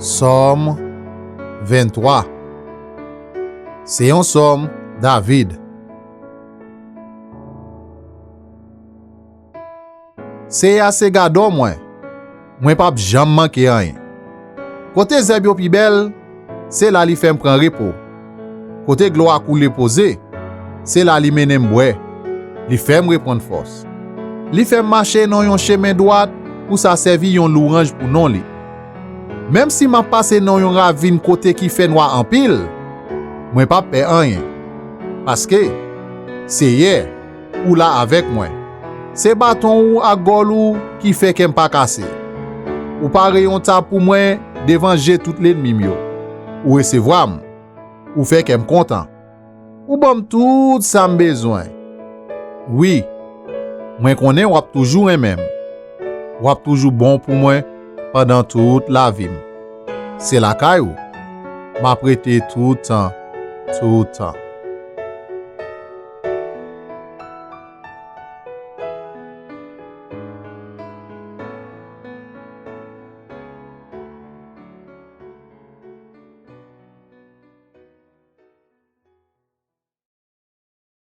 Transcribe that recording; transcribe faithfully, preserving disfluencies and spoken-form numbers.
Sòm venntwa. Se yon sòm David. Seyè a se gadò mwen, mwen p ap janm manke anyen. Kote zèb yo pi bèl, se la li fè m pran repo. Kote dlo a koule poze, se la li mennen m bwè. Li fè m reprann fòs. Li fè m mache nan yon chemen dwat pou sa sèvi yon lwanj pou non li. Menm si m ap pase nan yon ravin kote ki fè nwa anpil, mwen p ap pè anyen. Paske, Seyè, ou la avèk mwen. Se baton ou ak gòl ou ki fè kè m pa kase. Ou pare yon tab pou mwen devan je tout lènmi m yo. Ou resevwa m. Ou fè kè m kontan. Ou ban m tout sa m bezwen. Wi, mwen konnen w ap toujou renmen m. W ap toujou bon pou mwen pandan tout lavi m. Se lakay ou m ap rete tout tan, tout tan.